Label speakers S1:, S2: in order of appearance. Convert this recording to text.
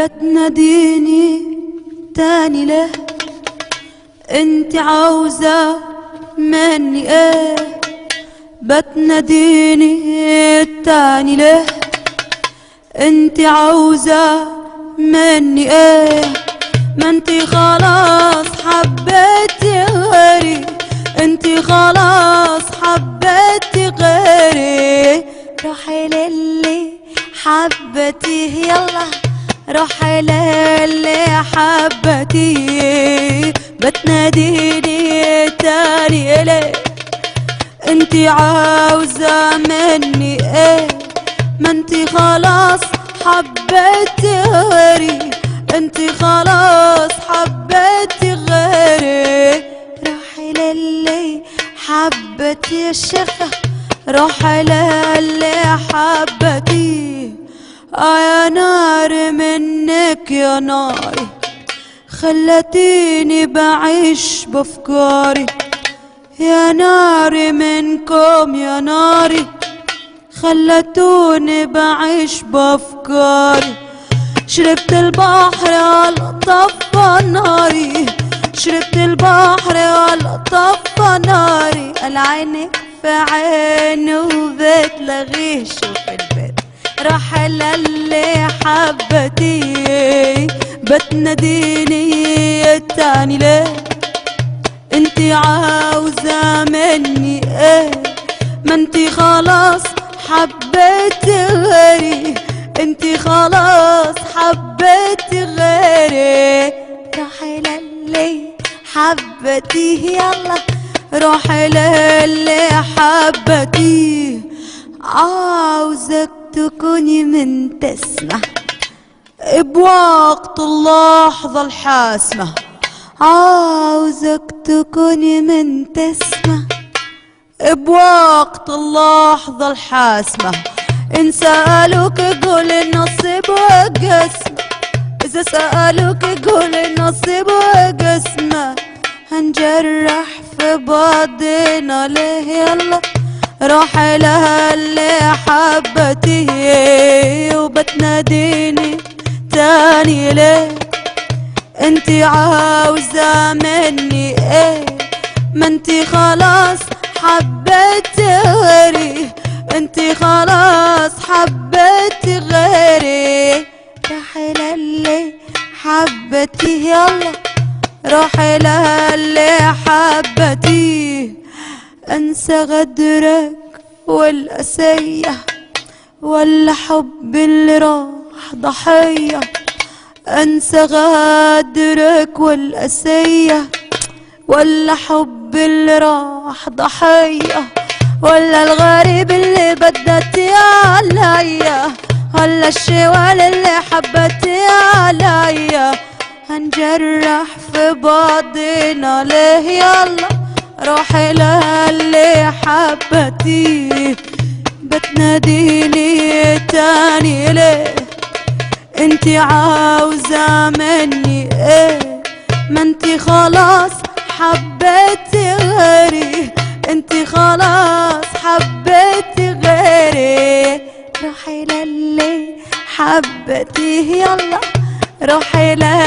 S1: بتناديني تاني ليه؟ انت عاوزة مني ايه؟ بتناديني تاني ليه؟ انت عاوزة مني ايه؟ ما انت خلاص حبيتي غيري، انت خلاص حبيتي غيري. روحي للي حبتيه، يلا روحي للي حبتيه. بتناديني تاني ليه؟ انت عاوزة مني ايه؟ ما انت خلاص حبيتي غيري، انت خلاص حبيتي غيري. روحي للي حبتي يا شيخة، روحي للي حبتي. يا نار منك يا ناري، خلتيني بعيش بافكاري. يا ناري منكم يا ناري، خلتوني بعيش بافكاري. شربت البحر على طفى ناري، شربت البحر على طفى ناري. قال عينك في عينه وبتلغيه. شوف البيت راح للي حبتي. بتناديني تاني ليه؟ انت عاوزة مني ايه؟ ما انت خلاص حبيتي غيري، انت خلاص حبيتي غيري. روحي للي حبتيه، يلا روحي للي حبتيه. عاوزك تكوني من تسمع بوقت اللحظة الحاسمة، عاوزك تكوني من تسمع بوقت اللحظة الحاسمة. إن سألوك قول النصيب وقسمة، إذا سألوك قول النصيب وقسمة. هنجرح في بعضنا ليه؟ يلا روحي لها اللي حبتي. وبتناديني تاني ليه؟ انت عاوزة مني ايه؟ ما انت خلاص حبيتي غيري، انت خلاص حبيتي غيري. روحي للي حبتيه، يلا روحي للي حبتيه. انسى غدرك والقسية، ولا حب اللي راح ضحية. انسى غدرك والقسية، ولا حب اللي راح ضحية، ولا الغريب اللي بدتي عليا، ولا الشوال اللي حبتي عليا. هنجرح في بعضنا ليه؟ يلا روحي للي حبتي. بتناديني تاني ليه؟ انت عاوزة مني ايه؟ ما انت خلاص حبيتي غيري، انت خلاص حبيتي غيري. روحي للي حبتيه، يلا روحي للي